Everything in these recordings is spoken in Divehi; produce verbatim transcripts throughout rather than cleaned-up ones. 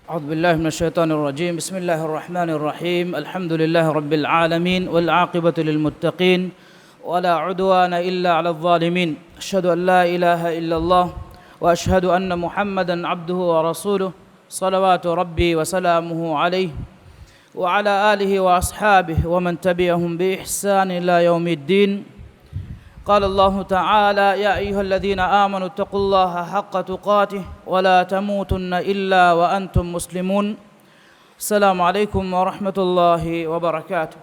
أعوذ بالله من الشيطان الرجيم. بسم الله الرحمن الرحيم. الحمد لله رب العالمين، والعاقبة للمتقين، ولا عدوان إلا على الظالمين. أشهد أن لا إله إلا الله، وأشهد أن محمدا عبده ورسوله، صلوات ربي وسلامه عليه، وعلى آله وأصحابه ومن تبعهم بإحسان إلى يوم الدين. قال الله تعالى: يا أيها الذين آمنوا اتقوا الله حق تقاته ولا تموتن إلا وأنتم مسلمون. السلام عليكم ورحمة الله وبركاته.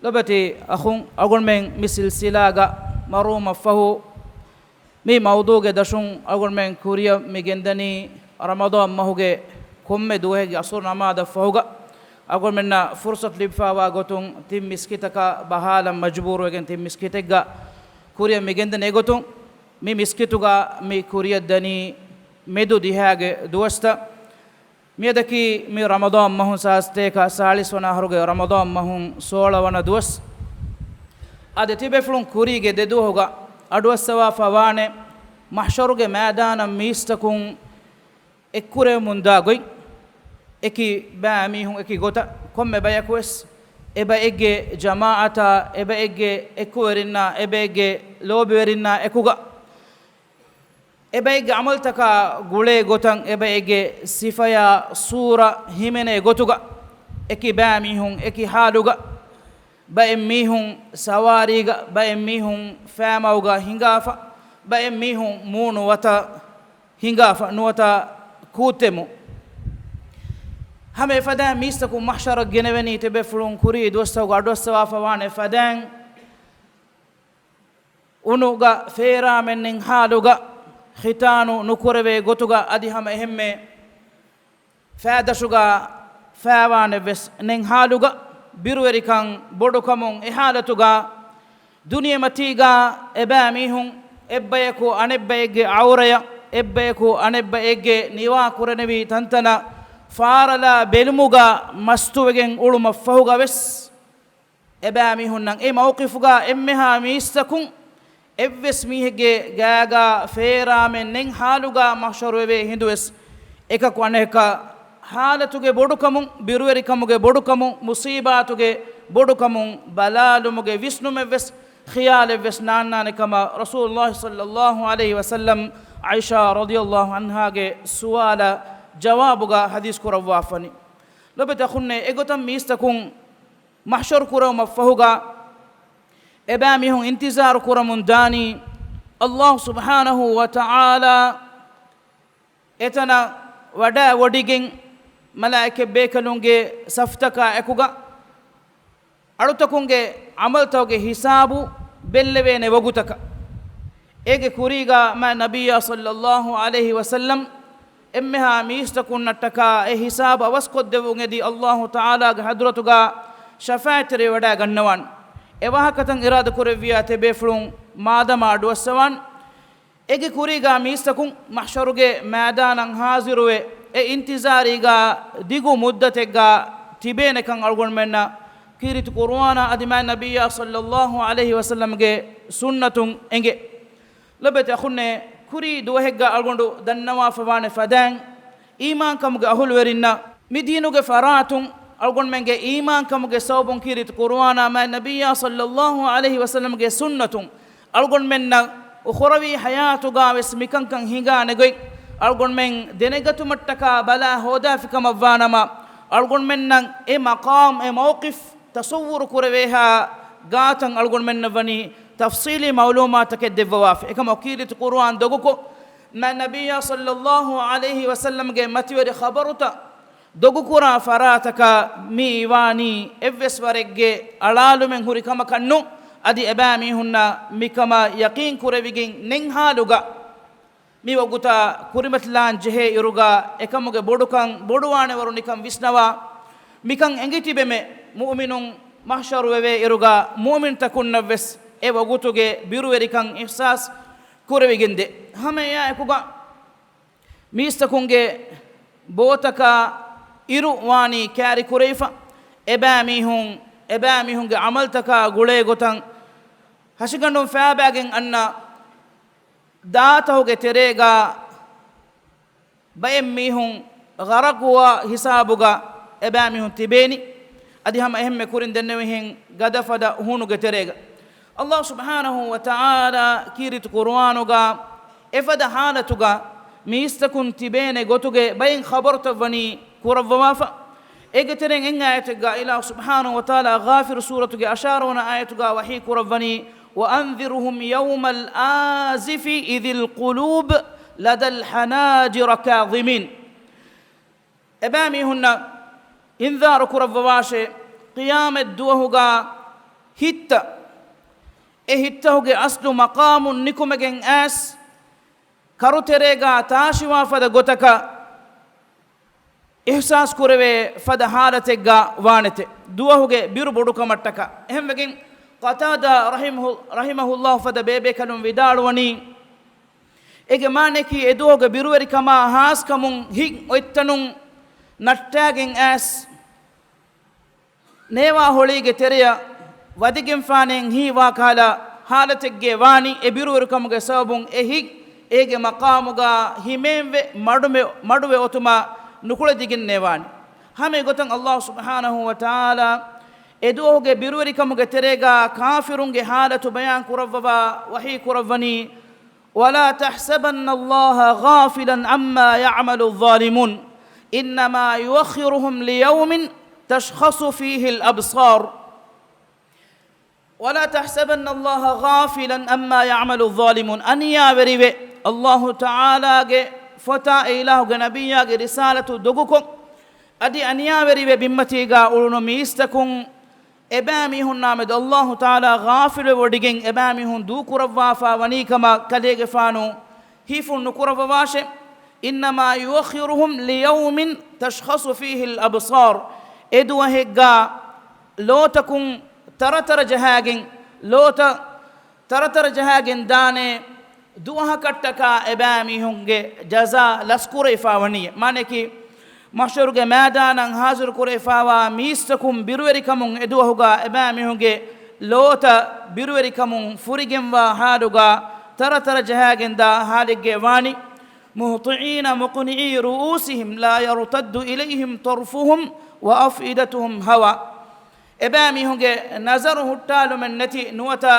ލޮބުވެތި އަޚުން، އަޅުގަނޑުމެން މި ސިލްސިލާގަ މަރުވުމަށްފަހު، މި މައުޟޫގެ ދަށުން އަޅުގަނޑުމެން ކުރިއަށް މި ގެންދަނީ ރަމަޟާން މަހުގެ ކޮންމެ ދުވަހެއްގެ އަސުރު ނަމާދަށް ފަހުގަ، އަޅުގަނޑުމެންނަށް ފުރުޞަތު ލިބިފައިވާ ގޮތުން ތިން މިސްކިތަކަށް ބަހާލަން މަޖުބޫރުވެގެން ތިން މިސްކިތެއްގަ ކުރިއަށް މި ގެންދަނީ. އެގޮތުން މި މިސްކިތުގަ މި ކުރިއަށް ދަނީ މެދު ދިހައިގެ ދުވަސްތައް. މިއަދަކީ މި ރަމަޟާން މަހުން ސާސްތޭކަ ސާޅީސް ވަނަ އަހަރުގެ ރަމަޟާން މަހުން ސޯޅަ ވަނަ ދުވަސް. އަދި ތިބޭފުޅުން ކުރީގެ ދެ ދުވަހުގަ އަޑުއައްސަވާފަ ވާނެ މަޙްޝަރުގެ މައިދާނަށް މީސްތަކުން އެއްކުރެވެމުންދާ ގޮތް. އެކި ބައިމީހުން އެކި ގޮތަށް، ކޮންމެ ބަޔަކުވެސް އެބައެއްގެ ޖަމާޢަތާ، އެބައެއްގެ އެކުވެރިންނާ، އެބައެއްގެ ލޯބިވެރިންނާ އެކުގަ، އެބައެއްގެ ޢަމަލުތަކާ ގުޅޭ ގޮތަށް، އެބައެއްގެ ސިފަޔާ ސޫރަ ހިމެނޭ ގޮތުގަ، އެކި ބައިމީހުން އެކި ޙާލުގަ، ބައެއް މީހުން ސަވާރީގަ، ބައެއް މީހުން ފައިމަގުގަ ހިނގާފަ، ބައެއް މީހުން މޫނު ވަތަށް ހިނގާފަ، ނުވަތަ ކޫއްތެމުން. ހަމަ އެފަދައިން މީސްތަކުން މަޙްޝަރަށް ގެނެވެނީ ތިބޭފުޅުން ކުރީ ދުވަސްތަކުގަ އަޑުއައްސަވާފަ ވާނެ ފަދައިން، އުނުގަ ފޭރާމެއް ނެތް ޙާލުގަ، ޚިތާނު ނުކުރެވޭ ގޮތުގަ، އަދި ހަމަ އެހެންމެ ފައިދަށުގަ ފައިވާނެއްވެސް ނެތް ޙާލުގަ، ބިރުވެރިކަން ބޮޑުކަމުން އެ ޙާލަތުގަ، ދުނިޔެމަތީގަ އެބައިމީހުން އެއްބަޔަކު އަނެއްބައެއްގެ ޢައުރަޔަށް، އެއްބަޔަކު އަނެއްބައެއްގެ ނިވާ ކުރެނިވި ތަންތަނަށް ފާރަލާ ބެލުމުގަ މަސްތުވެގެން އުޅުމަށްފަހުގަވެސް، އެބައިމީހުންނަށް އެ މައުޤިފުގަ އެންމެހާ މީސްތަކުން އެއްވެސް މީހެއްގެ ގާގަ ފޭރާމެއް ނެތް ޙާލުގަ މަޙްޝަރުވެވޭ ހިނދުވެސް، އެކަކު އަނެކަކަށް ޙާލަތުގެ ބޮޑުކަމުން، ބިރުވެރިކަމުގެ ބޮޑުކަމުން، މުޞީބާތުގެ ބޮޑުކަމުން ބަލާލުމުގެ ވިސްނުމެއްވެސް، ޚިޔާލެއްވެސް ނާންނާނެ ކަމަށް ރަސޫލުﷲ ޞައްލަﷲ ޢަލައިހި ވަސައްލަމް ޢާއިޝާ ރަޟިޔަﷲ ޢަންހާގެ ސުވާލަށް ޖަވާބުގަ ޙަދީޘް ކުރައްވާފަނި. ލޮބުވެތި އަޚުންނޭ، އެގޮތަށް މީސްތަކުން މަޙްޝަރު ކުރެވުމަށް ފަހުގަ، އެބައިމީހުން އިންތިޒާރު ކުރަމުން ދާނީ، ﷲ ސުބްޙާނަހޫ ވަތަޢާލާ އެތަނަށް ވަޑައިވޮޑިގެން، މަލާއިކަތް ބޭކަލުންގެ ސަފްތަކާ އެކުގަ، އަޅުތަކުންގެ ޢަމަލުތަކުގެ ހިސާބު ބެއްލެވޭނެ ވަގުތަކަށް. އޭގެ ކުރީގަ މާތް ނަބިއްޔާ ޞައްލަﷲ ޢަލައިހި ވަސައްލަމް އެންމެހާ މީސްތަކުންނަށްޓަކާ އެ ހިސާބު އަވަސްކޮށްދެއްވުން އެދި، ﷲ ތަޢާލާގެ ޙަޟްރަތުގަ ޝަފާޢަތްތެރިވެވަޑައި ގަންނަވާން. އެ ވާހަކަތައް އިރާދަ ކުރެއްވިޔާ ތިބޭފުޅުން މާދަމާ އަޑުއައްސަވާން. އޭގެ ކުރީގަ މީސްތަކުން މަޙްޝަރުގެ މައިދާނަށް ޙާޟިރުވެ، އެ އިންތިޒާރީގަ ދިގު މުއްދަތެއްގަ ތިބޭނެކަން އަޅުގަނޑުމެންނަށް ކީރިތި ޤުރުއާނާ އަދި މާތް ނަބިއްޔާ ޞައްލަﷲ ޢަލައިހި ވަސައްލަމްގެ ސުންނަތުން އެނގޭ. ލޮބުވެތި އަޚުންނޭ، ކުރީ ދުވަހެއްގަ އަޅުގަނޑު ދަންނަވާފަ ވާނެ ފަދައިން، އީމާންކަމުގެ އަހުލުވެރިންނަށް މި ދީނުގެ ފަރާތުން އަޅުގަނޑުމެންގެ އީމާންކަމުގެ ސަބަބުން ކީރިތި ޤުރުއާނާ މާތް ނަބިއްޔާ ޞައްލަﷲ ޢަލައިހި ވަސައްލަމްގެ ސުންނަތުން އަޅުގަނޑުމެންނަށް އުޚުރަވީ ޙަޔާތުގަވެސް މިކަންކަން ހިނގާނެ ގޮތް އަޅުގަނޑުމެން ދެނެގަތުމަށްޓަކާ ބަލާ ހޯދާފިކަމަށްވާނަމަ، އަޅުގަނޑުމެންނަށް އެ މަޤާމް، އެ މައުޤިފް ތަޞައްވުރު ކުރެވޭހާ ގާތަށް އަޅުގަނޑުމެންނަށް ވަނީ ތަފްޞީލީ މަޢުލޫމާތަކެއް ދެއްވަވާފަ. އެކަމަކު ކީރިތި ޤުރުއާން ދޮގުކޮށް، މާތް ނަބިއްޔާ ޞައްލަﷲ ޢަލައިހި ވަސައްލަމްގެ މަތިވެރި ޚަބަރުތައް ދޮގުކުރާ ފަރާތަކަށް މި އިވާނީ އެއްވެސް ވަރެއްގެ އަޅާލުމެއް ހުރި ކަމަކަށް ނޫން. އަދި އެބައިމީހުންނަށް މިކަމަށް ޔަޤީން ކުރެވިގެން ނެތް ޙާލުގަ، މި ވަގުތަށް ކުރިމަތިލާން ޖެހޭ އިރުގަ އެކަމުގެ ބޮޑުކަން ބޮޑުވާނެ ވަރު ނިކަން ވިސްނަވާ، މިކަން އެނގި ތިބެމެ، މުއުމިނުން މަޙްޝަރު ވެވޭ އިރުގަ މުއުމިންތަކުންނަށްވެސް އެ ވަގުތުގެ ބިރުވެރިކަން އިޙްސާސް ކުރެވިގެންދޭ. ހަމައެއާއެކުގަ މީސްތަކުންގެ ބޯތަކާ އިރު ވާނީ ކާރި ކުރެވިފަ، އެބައިމީހުން، އެބައިމީހުންގެ ޢަމަލުތަކާ ގުޅޭ ގޮތަށް ހަށިގަނޑުން ފައިބައިގެން އަންނަ ދާތަހުގެ ތެރޭގަ ބައެއް މީހުން ޣަރަޤުވާ ހިސާބުގަ އެބައިމީހުން ތިބޭނީ. އަދި ހަމަ އެހެންމެ ކުރިން ދެންނެވިހެން ގަދަފަދަ ހޫނުގެ ތެރޭގަ. ﷲ ސުބްޙާނަހޫ ވަތަޢާލާ ކީރިތި ޤުރުއާނުގަ އެފަދަ ޙާލަތުގަ މީސްތަކުން ތިބޭނެ ގޮތުގެ ބައެއް ޚަބަރުތައް ވަނީ ކުރައްވަވާފަ. އޭގެ ތެރެއިން އެއް އާޔަތެއްގަ ﷲ ސުބްޙާނަހޫ ވަތަޢާލާ ޣާފިރު ސޫރަތުގެ އަށާރަ ވަނަ އާޔަތުގަ ވަޙީ ކުރައްވަނީ، وأنذرهم يوم الآزفة إذ القلوب لدى الحناجر كاظمين. އެބައިމީހުންނަށް އިންޒާރު ކުރައްވަވާށޭ، ޤިޔާމަތް ދުވަހުގަ ހިތްތައް، އެ ހިތްތަކުގެ އަސްލު މަޤާމުން ނިކުމެގެން އައިސް، ކަރުތެރޭގަ ތާށިވާ ފަދަ ގޮތަކަށް އިޙްސާސް ކުރެވޭ ފަދަ ޙާލަތެއްގަ ވާނެތެ، ދުވަހުގެ ބިރު ބޮޑުކަމަށްޓަކާ. އެހެންވެގެން، ޤަތާދާ ރަޙިމަހު-، ރަޙިމަހުﷲ ފަދަ ބޭބޭކަލުން ވިދާޅުވަނީ، އޭގެ މާނަޔަކީ އެ ދުވަހުގެ ބިރުވެރިކަމާ ހާސްކަމުން ހިތް އޮތްތަނުން ނައްޓާގެން އައިސް، ނޭވާ ހޮޅީގެ ތެރެއަށް ވަދެގެންފާނެ ހީވާ ކަހަލަ ހާލަތެއްގެ ވާނީ. އެ ބިރުވެރިކަމުގެ ސަބަބުން އެ ހިތް އޭގެ މަޤާމުގަ ހިމޭންވެ މަޑުމެ-، މަޑުވެ އޮތުމާ ނުކުޅެދިގެންނޭވާނީ. ހަމަ އެގޮތަށް ﷲ ސުބްޙާނަހޫ ވަތަޢާލާ އެ ދުވަހުގެ ބިރުވެރިކަމުގެ ތެރޭގަ ކާފިރުންގެ ހާލަތު ބަޔާން ކުރައްވަވާ ވަޙީ ކުރައްވަނީ، ولا تحسبن الله غافلا عما يعمل الظالمون إنما يؤخرهم ليوم تشخص فيه الأبصار ولا تحسبن الله غافلا عما يعمل الظالمون. އަނިޔާވެރިވެ، ﷲ ތަޢާލާގެ ފޮތާ އެ އިލާހުގެ ނަބިއްޔާގެ ރިސާލަތު ދޮގުކޮށް، އަދި އަނިޔާވެރިވެ ބިންމަތީގަ އުޅުނު މީސްތަކުން އެބައިމީހުންނާމެދު ﷲ ތަޢާލާ ޣާފިލުވެވޮޑިގެން އެބައިމީހުން ދޫކުރައްވާފާ ވަނީ ކަމަށް ކަލޭގެފާނު ހީފުން ނުކުރައްވަވާށެ. إنما يؤخرهم ليوم تشخص فيه الأبصار. އެ ދުވަހެއްގަ ލޯތަކުން ތަރަތަރަ ޖަހާގެން، ލޯތައް ތަރަތަރަ ޖަހާގެން ދާނެ، ދުވަހަކަށްޓަކާ އެބައިމީހުންގެ ޖަޒާ ލަސްކުރެވިފާވަނީ. މާނަޔަކީ، މަޙްޝަރުގެ މައިދާނަށް ޙާޟިރު ކުރެވިފާވާ މީސްތަކުން ބިރުވެރިކަމުން އެދުވަހުގަ އެބައިމީހުންގެ ލޯތައް ބިރުވެރިކަމުން ފުރިގެންވާ ޙާލުގަ ތަރަތަރަ ޖަހާގެންދާ ޙާލެއްގެ ވާނީ. مهطعين مقنعي رؤوسهم لا يرتد إليهم طرفهم وأفئدتهم هواء. އެބައިމީހުންގެ ނަޒަރު ހުއްޓާލުމެއް ނެތި ނުވަތަ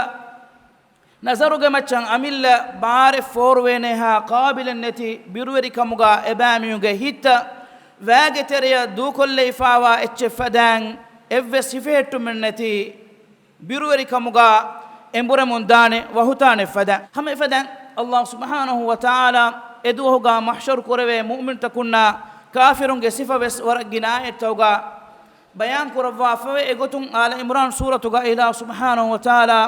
ނަޒަރުގެ މައްޗަށް އަމިއްލަ ބާރެއް ފޯރުވޭނޭހާ ޤާބިލެއް ނެތި ބިރުވެރިކަމުގަ އެބައިމީހުންގެ ހިތްތައް ވައިގެ ތެރެއަށް ދޫކޮށްލެވިފާވާ އެއްޗެއް ފަދައިން އެއްވެސް ހިފެހެއްޓުމެއް ނެތި ބިރުވެރިކަމުގަ އެނބުރެމުން ދާނެ ވަހުތާނެ ފަދަ. ހަމަ އެފަދައިން ﷲ ސުބްޙާނަހޫ ވަތަޢާލާ އެދުވަހުގަ މަޙްޝަރު ކުރެވޭ މުއުމިންތަކުންނާ ކާފިރުންގެ ސިފަވެސް ވަރަށް ގިނަ އާޔަތްތަކުގަ ބަޔާން ކުރައްވާފަވޭ. އެގޮތުން އާލަ ޢިމްރާން ސޫރަތުގަ އިލާހު ސުބްޙާނަހޫ ވަތަޢާލާ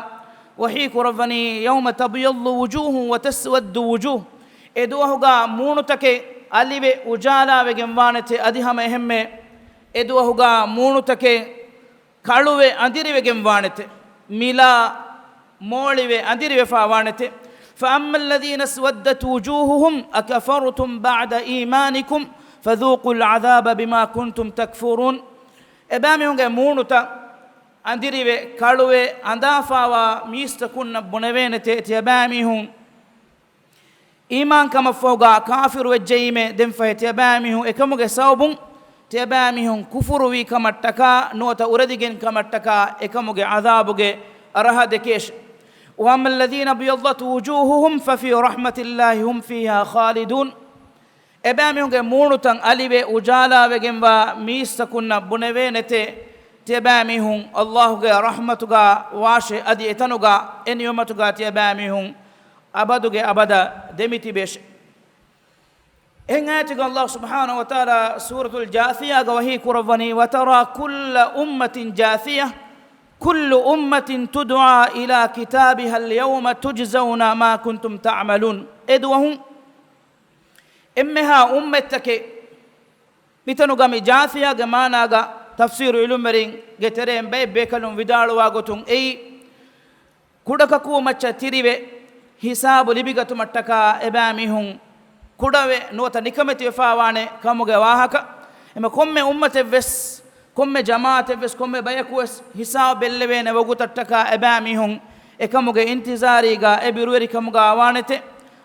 ވަޙީ ކުރައްވަނީ، يوم تبيض وجوه وتسود وجوه. އެދުވަހުގަ މޫނުތަކެއް އަލިވެ އުޖާލާވެގެން ވާނެތެ، އަދި ހަމަ އެހެންމެ އެދުވަހުގަ މޫނުތަކެއް ކަޅުވެ އަނދިރިވެގެން ވާނެތެ. މިލާ މޯޅިވެ އަނދިރިވެފާ ވާނެތެ. فأما الذين اسودت وجوههم أكفرتم بعد إيمانكم فذوقوا العذاب بما كنتم تكفرون. އެބައިމީހުންގެ މޫނުތައް އަނދިރިވެ، ކަޅުވެ އަނދާފާވާ މީސްތަކުންނަށް ބުނެވޭނެތެ، ތިޔަބައިމީހުން އީމާންކަމަށްފަހުގަ ކާފިރުވެއްޖެއީމޭ، ދެންފަހެ ތިޔަބައިމީހުން އެކަމުގެ ސަބަބުން ތިޔަބައިމީހުން ކުފުރުވީ ކަމަށްޓަކާ ނުވަތަ އުރެދިގެން ކަމަށްޓަކާ އެކަމުގެ ޢަޛާބުގެ ރަހަ ދެކޭށެ. وأما الذين ابيضت وجوههم ففي رحمة الله هم فيها خالدون. އެބައިމީހުންގެ މޫނުތައް އަލިވެ އުޖާލާވެގެންވާ މީސްތަކުންނަށް ބުނެވޭނެތެ، ތިޔަބައިމީހުން ﷲގެ ރަޙްމަތުގަ ވާށެ، އަދި އެތަނުގަ އެ ނިޢުމަތުގަ ތިޔަބައިމީހުން އަބަދުގެ އަބަދަށް ދެމިތިބޭށެ. އެހެން އާޔަތެއްގަ ﷲ ސުބްޙާނަހޫ ވަތަޢާލާ ސޫރަތުލް ޖާޘިޔާގަ ވަޙީ ކުރައްވަނީ، وترى كل أمة جاثية كل أمة تدعى إلى كتابها اليوم تجزون ما كنتم تعملون. އެދުވަހު އެންމެހާ އުއްމަތްތަކެއް، މިތަނުގަ މި ޖާޘިޔާގެ މާނާގަ ތަފްސީރު ޢިލްމުވެރިންގެ ތެރެއިން ބައެއް ބޭކަލުން ވިދާޅުވާ ގޮތުން އެއީ، ކުޑަކަކޫ މައްޗަށް ތިރިވެ، ހިސާބު ލިބިގަތުމަށްޓަކާ އެބައިމީހުން ކުޑަވެ ނުވަތަ ނިކަމެތިވެފާވާނެ ކަމުގެ ވާހަކަ. އެމަ ކޮންމެ އުއްމަތެއްވެސް، ކޮންމެ ޖަމާޢަތެއްވެސް، ކޮންމެ ބަޔަކުވެސް ހިސާބު ބެއްލެވޭނެ ވަގުތަށްޓަކާ އެބައިމީހުން އެކަމުގެ އިންތިޒާރީގަ އެ ބިރުވެރިކަމުގަ ވާނެތެ.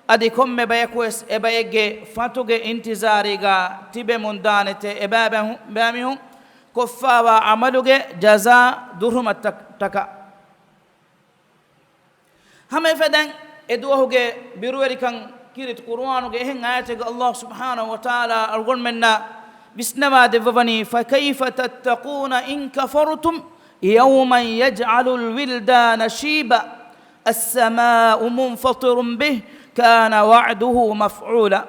އަދި ކޮންމެ ބަޔަކުވެސް އެބައެއްގެ ފަތުގެ އިންތިޒާރީގާ ތިބެމުންދާނެތެ އެބައިމީހުން، ބައިމީހުން ކޮށްފާވާ ޢަމަލުގެ ޖަޒާ ދުރުހުމަތަކަށް. ހަމައެފަދައިން އެދުވަހުގެ ބިރުވެރިކަން ކީރިތި ޤުރުއާނުގެ އެހެން އާޔަތެއްގަ އަލްލާހު ސުބްޙާނަހު ވަތަޢާލާ އަޅުގަނޑުމެންނަށް ވިސްނަވާ ދެއްވަވަނީ، فكيف تتقون إن كفرتم يوما يجعل الولدان شيبا السماء منفطر به كان وعده مفعولا.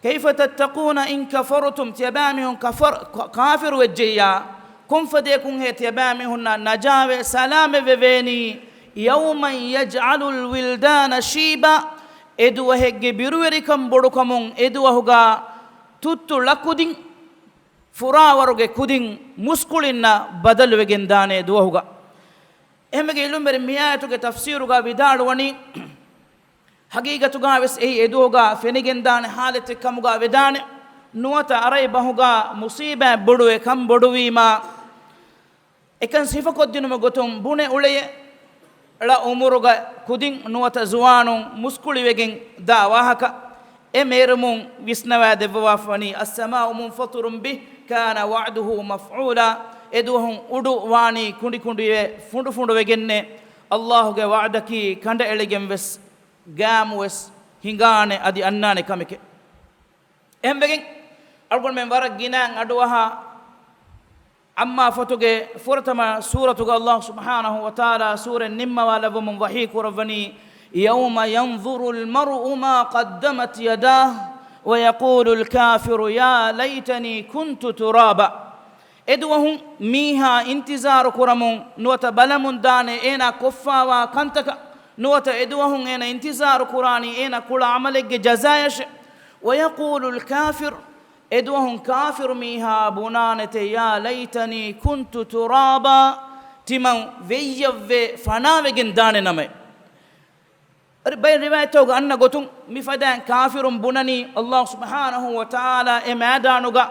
كيف تتقون إن كفرتم، ތިޔަބައިމީހުން ކަފަރު، ކާ-، ކާފިރު ވެއްޖެއްޔާ، ކޮންފަދަޔަކުންހޭ ތިޔަބައިމީހުންނަށް ނަޖާވެ ސަލާމަތްވެވޭނީ؟ يوما يجعل الولدان شيبا، އެދުވަހެއްގެ ބިރުވެރިކަން ބޮޑުކަމުން އެދުވަހުގާ ތުއްތު ޅަކުދިން ފުރާވަރުގެ ކުދިން މުސްކުޅިންނަށް ބަދަލުވެގެންދާނެ ދުވަހުގަ. އެހެންވެގެން ޢިލްމުވެރިން މިއާޔަތުގެ ތަފްސީރުގަ ވިދާޅުވަނީ، ޙަޤީޤަތުގަވެސް އެއީ އެދުވަހުގަ ފެނިގެންދާނެ ޙާލަތެއް ކަމުގަ ވެދާނެ. ނުވަތަ އަރައި ބަހުގަ މުޞީބާތް ބޮޑުވެ ކަން ބޮޑުވީމާ، އެކަން ސިފަކޮށްދިނުމުގެ ގޮތުން ބުނެ އުޅެޔޭ، ޅަ އުމުރުގަ ކުދިން ނުވަތަ ޒުވާނުން މުސްކުޅިވެގެން ދާ ވާހަކަ. އެ މޭރުމުން ވިސްނަވާ ދެއްވަވާފަވަނީ، السماء منفطر به كان وعده مفعولا، އެދުވަހުން އުޑު ވާނީ ކުނޑިކުނޑިވެ ފުނޑުފުނޑުވެގެންނޭ، އަލްލާހުގެ ވަޢުދަކީ ކަނޑައެޅިގެންވެސް ގާއްމުވެސް ހިނގާނެ އަދި އަންނާނެ ކަމެކޭ. އެހެންވެގެން އަޅުގަނޑުމެން ވަރަށް ގިނައިން އަޑުއަހާ ޢައްމާ ފޮތުގެ ފުރަތަމަ ސޫރަތުގަ އަލްލާހު ސުބްޙާނަހު ވަތަޢާލާ ސޫރަތް ނިންމަވާލައްވަމުން ވަޙީ ކުރައްވަނީ، يوم ينظر المرء ما قدمت يداه ويقول الكافر يا ليتني كنت ترابا. އެދުވަހުން މީހާ އިންތިޒާރު ކުރަމުން ނުވަތަ ބަލަމުން ދާނެ އޭނާ ކޮށްފާވާ ކަންތަކަށް، ނުވަތަ އެދުވަހުން އޭނާ އިންތިޒާރު ކުރާނީ އޭނާ ކުޅަ ޢަމަލެއްގެ ޖަޒާޔަށެ. ويقول الكافر، އެދުވަހުން ކާފިރު މީހާ ބުނާނެތެ، يا ليتني كنت ترابا، ތިމަން ވެއްޔަށްވެ ފަނާވެގެން ދާނެ ނަމަ. އަދި ބައެއް ރިވާޔަތްތަކުގަ އަންނަ ގޮތުން މިފަދައިން ކާފިރުން ބުނަނީ އަލްލާހު ސުބްޙާނަހު ވަތަޢާލާ އެ މައިދާނުގަ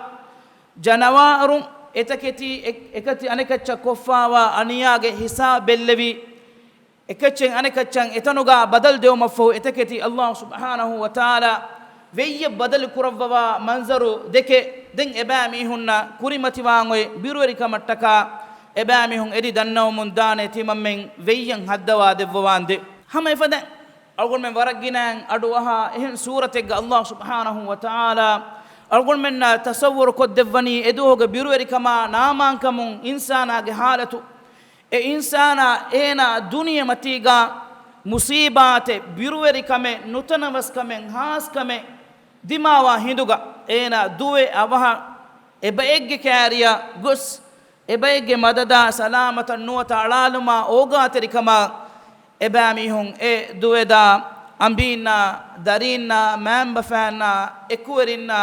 ޖަނަވާރުން އެތަކެތި އެ-، އެކަތި އަނެކައްޗަށް ކޮށްފާވާ އަނިޔާގެ ހިސާބް ބެއްލެވި، އެކައްޗެއް އަނެކައްޗަށް އެތަނުގަ ބަދަލު ދެވުމަށްފަހު އެތަކެތި އަލްލާހު ސުބްޙާނަހު ވަތަޢާލާ ވެއްޔަށް ބަދަލު ކުރައްވަވާ މަންޒަރު ދެކެ، ދެން އެބައިމީހުންނަށް ކުރިމަތިވާން އޮތް ބިރުވެރިކަމަށްޓަކާ އެބައިމީހުން އެދި ދަންނަވަމުން ދާނެ ތިމަންމެން ވެއްޔަށް ހައްދަވާ ދެއްވަވާންދެން. ހަމައެފަދަ އަޅުގަނޑުމެން ވަރަށް ގިނައިން އަޑުއަހާ އެހެން ސޫރަތެއްގަ އަލްލާހު ސުބްޙާނަހު ވަތަޢާލާ އަޅުގަނޑުމެންނަށް ތަޞައްވުރު ކޮށްދެއްވަނީ އެދުވަހުގެ ބިރުވެރިކަމާ ނާމާންކަމުން އިންސާނާގެ ޙާލަތު. އެ އިންސާނާ އޭނާ ދުނިޔެމަތީގަ މުޞީބާތެއް، ބިރުވެރިކަމެއް، ނުތަނަވަސްކަމެއް، ހާސްކަމެއް ދިމާވާ ހިނދުގަ އޭނާ ދުވެ އަވަހަށް އެބައެއްގެ ކައިރިއަށް ގޮސް، އެބައެއްގެ މަދަދާ ސަލާމަތަށް ނުވަތަ އަޅާލުމާ އޯގާތެރިކަމާ އެބައިމީހުން އެ ދުވެދާ އަނބީންނާ، ދަރީންނާ، މައިންބަފައިންނާ، އެކުވެރިންނާ،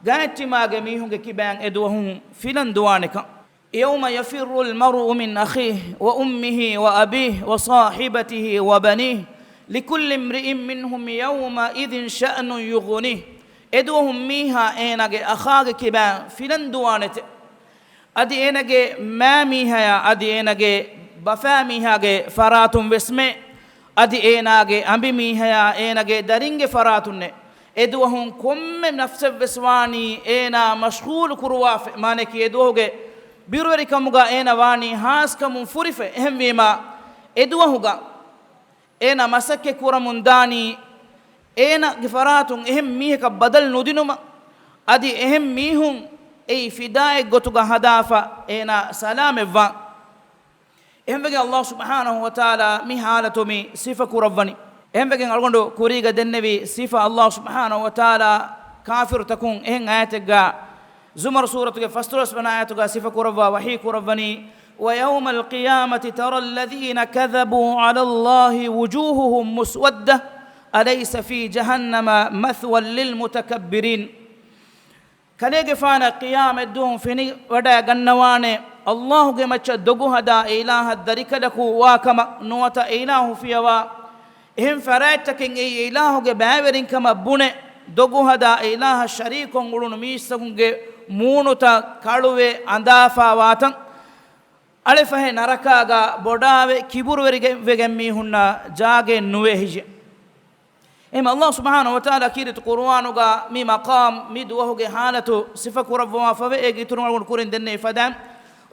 ގާތްތިމާގެ މީހުންގެ ކިބައިން އެ ދުވަހުން ފިލަން ދުވާނެކަން. يوم يفر المرء من أخيه وأمه وأبيه وصاحبته وبنيه لكل امرئ منهم يومئذ شأن يغنيه. އެދުވަހުން މީހާ އޭނާގެ އަޚާގެ ކިބައިން ފިލަން ދުވާނެތެ. އަދި އޭނާގެ މައިމީހަޔާ، އަދި އޭނާގެ ބަފައިމީހާގެ ފަރާތުން ވެސްމެ، އަދި އޭނާގެ އަނބިމީހަޔާ، އޭނާގެ ދަރިންގެ ފަރާތުންނެ. އެދުވަހުން ކޮންމެ ނަފްސެއްވެސް ވާނީ އޭނާ މަޝްޣޫލު ކުރުވާފަ، މާނައަކީ އެދުވަހުގެ ބިރުވެރިކަމުގަ އޭނާ ވާނީ ހާސްކަމުން ފުރިފަ. އެހެންވީމާ، އެދުވަހުގަ އޭނާ މަސައްކަތް ކުރަމުން ދާނީ އޭނާގެ ފަރާތުން އެހެން މީހަކަށް ބަދަލު ނުދިނުމަށް، އަދި އެހެން މީހުން އެއީ ފިދާއެއް ގޮތުގަ ހަދާފަ އޭނާ ސަލާމަތްވާން. އެހެންވެގެން އަލްލާހު ސުބްޙާނަހު ވަތަޢާލާ މި ޙާލަތު މި ސިފަ ކުރައްވަނީ. އެހެންވެގެން އަޅުގަނޑު ކުރީގަ ދެންނެވި ސިފަ އަލްލާހު ސުބްޙާނަހު ވަތަޢާލާ ކާފިރުތަކުން އެހެން އާޔަތެއްގަ ޒުމަރު ސޫރަތުގެ ފަސްދޮޅަސް ވަނަ އާޔަތުގަ ސިފަ ކުރައްވާ ވަޙީ ކުރައްވަނީ، ويوم القيامة ترى الذين كذبوا على الله وجوههم مسودة أليس في جهنم مثوى للمتكبرين. ކަލޭގެފާނަށް ޤިޔާމަތްދުވަހު ފެނިވަޑައިގަންނަވާނެ، އަލްލާހުގެ މައްޗަށް ދޮގުހަދާ އެ އިލާހަށް ދަރިކަލަކު ވާކަމަށް ނުވަތަ އެ އިލާހު ފިޔަވާ އެހެން ފަރާތްތަކެއް އެއީ އެ އިލާހުގެ ބައިވެރިންކަމަށް ބުނެ، ދޮގުހަދާ އެ އިލާހަށް ޝަރީކުން އުޅުނު މީސްތަކުންގެ މޫނުތައް ކަޅުވެ އަނދާފާވާތަން، އަޅެފަހެ ނަރަކާގަ ބޮޑާވެ ކިބުރުވެރިގެ-، ވެގެން މީހުންނަށް ޖާގައެއް ނުވޭ ހިޖެ. އެހެން އަﷲ ސުބްޙާނަހޫ ވަތަޢާލާ ކީރިތި ޤުރުއާނުގަ މި މަޤާމް، މި ދުވަހުގެ ޙާލަތު ސިފަ ކުރައްވަވާފަވޭ. އޭގެ އިތުރުން އަޅުގަނޑު ކުރިން ދެންނެވި ފަދައިން،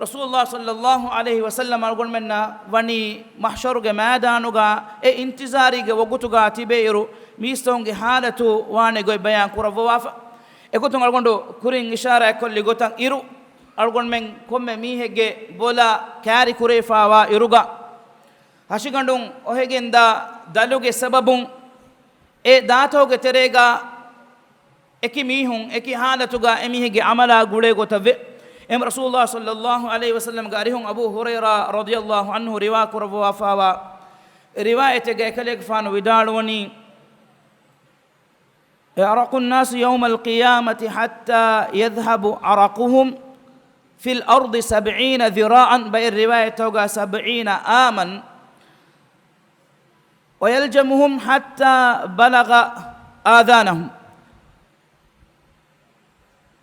ރަސޫލުﷲ ޞައްލަﷲ ޢަލައިހި ވަސައްލަމް އަޅުގަނޑުމެންނަށް ވަނީ މަޙްޝަރުގެ މައިދާނުގަ އެ އިންތިޒާރީގެ ވަގުތުގަ ތިބޭއިރު، މީސްތަކުންގެ ޙާލަތު ވާނެ ގޮތް ބަޔާން ކުރައްވަވާފަ. އެގޮތުން އަޅުގަނޑު ކުރިން އިޝާރާތްކޮށްލި ގޮތަށް، އިރު އަޅުގަނޑުމެން ކޮންމެ މީހެއްގެ ބޮލަށް ކާރި ކުރެވިފާވާ އިރުގަ، ހަށިގަނޑުން އޮހެގެންދާ ދަލުގެ ސަބަބުން އެ ދާތަކުގެ ތެރޭގަ އެކި މީހުން އެކި ޙާލަތުގަ އެމީހެއްގެ ޢަމަލާ ގުޅޭ ގޮތަށް ވޭ. އެހެން ރަސޫލުﷲ ޞައްލަﷲ ޢަލައިހި ވަސައްލަމްގެ އަރިހުން އަބޫ ހުރައިރާ ރަޟިޔަﷲ ޢަންހު ރިވާ ކުރައްވާފާވާ ރިވާޔަތެއްގަ އެކަލޭގެފާނު ވިދާޅުވަނީ، يعرق الناس يوم القيامة حتى يذهب عرقهم في الأرض سبعين ذراعا، ބައެއް ރިވާޔަތްތަކުގަ سبعين عاما، ويلجمهم حتى بلغ آذانهم.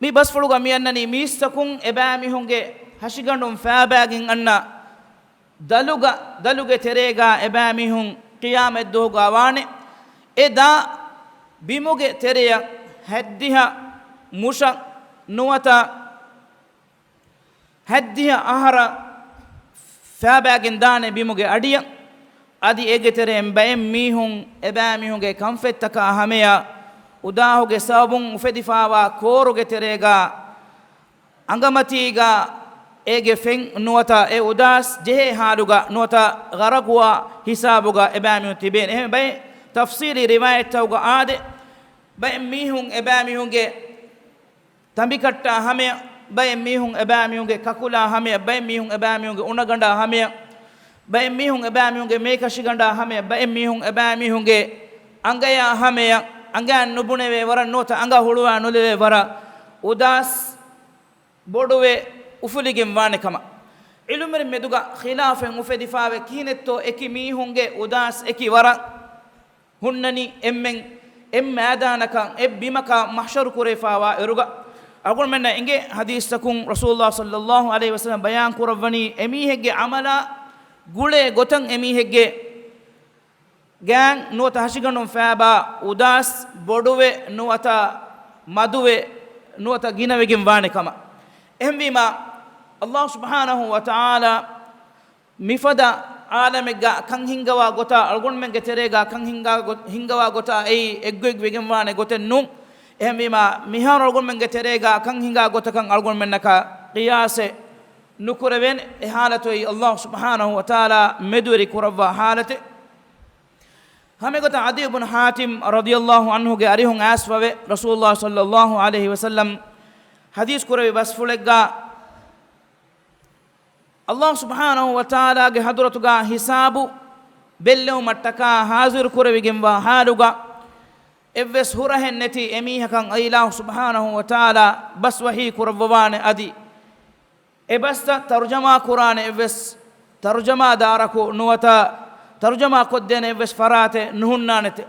މި ބަސްފުޅުގަ މި އަންނަނީ މީސްތަކުން އެބައިމީހުންގެ ހަށިގަނޑުން ފައިބައިގެން އަންނަ ދަލުގަ، ދަލުގެ ތެރޭގަ އެބައިމީހުން ޤިޔާމަތްދުވަހުގަ ވާނެ. އެ ދާ ބިމުގެ ތެރެޔަށް ހަތްދިހަ މުށަށް ނުވަތަ ހަތްދިހަ އަހަރަށް ފައިބައިގެން ދާނެ ބިމުގެ އަޑިއަށް. އަދި އޭގެ ތެރެއިން ބައެއް މީހުން އެބައިމީހުންގެ ކަންފަތްތަކާ ހަމަޔަށް އުދާހުގެ ސަބަބުން އުފެދިފާވާ ކޯރުގެ ތެރޭގަ އަނގަމަތީގަ އޭގެ ފެން ނުވަތަ އެ އުދާސް ޖެހޭ ހާލުގަ ނުވަތަ ޣަރަޤުވާ ހިސާބުގަ އެބައިމީހުން ތިބޭނެ. އެހެން ބައެއް ތަފްސީލީ ރިވާޔަތްތަކުގަ އާދެ، ބައެއް މީހުން އެބައިމީހުންގެ ތަނބިކައްޓާ ހަމަޔަށް، ބައެއް މީހުން އެބައިމީހުންގެ ކަކުލާ ހަމަޔަށް، ބައެއް މީހުން އެބައިމީހުންގެ އުނަގަނޑާ ހަމަޔަށް، ބައެއް މީހުން އެބައިމީހުންގެ މޭކަށިގަނޑާ ހަމަޔަށް، ބައެއް މީހުން އެބައިމީހުންގެ އަނގަޔާ ހަމަޔަށް، އަނގައިން ނުބުނެވޭ ވަރަށް ނުވަތަ އަނގަ ހުޅުވާ ނުލެވޭ ވަރަށް އުދާސް ބޮޑުވެ އުފުލިގެން ވާނެ ކަމަށް. ޢިލްމުވެރިން މެދުގަ ޚިލާފެއް އުފެދިފާވެ، ކިހިނެއްތޯ އެކި މީހުންގެ އުދާސް އެކި ވަރަށް ހުންނަނީ އެންމެން އެއް މައިދާނަކަށް އެއް ބިމަކަށް މަޙްޝަރު ކުރެވިފާވާ އިރުގަ. އަޅުގަނޑުމެންނަށް އެނގޭ ޙަދީޘްތަކުން ރަސޫލުﷲ ޞައްލަﷲ ޢަލައިހި ވަސައްލަމް ބަޔާން ކުރައްވަނީ އެމީހެއްގެ ޢަމަލާ ގުޅޭ ގޮތަށް އެމީހެއްގެ ގާތް ނުވަތަ ހަށިގަނޑުން ފައިބާ އުދާސް ބޮޑުވެ ނުވަތަ މަދުވެ ނުވަތަ ގިނަވެގެން ވާނެ ކަމަށް. އެހެންވީމާ، ﷲ ސުބްޙާނަހޫ ވަތަޢާލާ މިފަދަ ޢާލަމެއްގަ ކަން ހިންގަވާ ގޮތާ، އަޅުގަނޑުމެންގެ ތެރޭގަ ކަން ހިންގާ ގޮ-، ހިންގަވާ ގޮތާ އެއީ އެއްގޮތް ވެގެންވާނެ ގޮތެއް ނޫން. އެހެންވީމާ، މިހާރު އަޅުގަނޑުމެންގެ ތެރޭގަ ކަން ހިނގާ ގޮތަކަށް އަޅުގަނޑުމެންނަކަށް ޤިޔާސެއް ނުކުރެވޭނެ. އެ ޙާލަތު އެއީ ﷲ ސުބްޙާނަހޫ ވަތަޢާލާ މެދުވެރި ކުރައްވާ ޙާލަތެއް. ހަމައެގޮތަށް ޢަދީ ބުން ޙާތިމް ރަޟިޔަﷲ ޢަންހުގެ އަރިހުން އައިސްފަވޭ، ރަސޫލުﷲ ޞައްލަﷲ ޢަލައިހި ވަސައްލަމް ޙަދީޘް ކުރެއްވި ބަސްފުޅެއްގަ، ﷲ ސުބްޙާނަހޫ ވަތަޢާލާގެ ޙަޟްރަތުގަ ހިސާބު ބެއްލެވުމަށްޓަކާ ޙާޟިރު ކުރެވިގެންވާ ޙާލުގަ، އެއްވެސް ހުރަހެއް ނެތި އެމީހަކަށް އެ އިލާހު ސުބްޙާނަހޫ ވަތަޢާލާ ބަސް ވަޙީ ކުރައްވަވާނެ އަދި، އެ ބަސްތައް ތަރުޖަމާ ކުރާނެ އެއްވެސް ތަރުޖަމާދާރަކު ނުވަތަ ތަރުޖަމާ ކޮށްދޭނެ އެއްވެސް ފަރާތެއް ނުހުންނާނެތެ.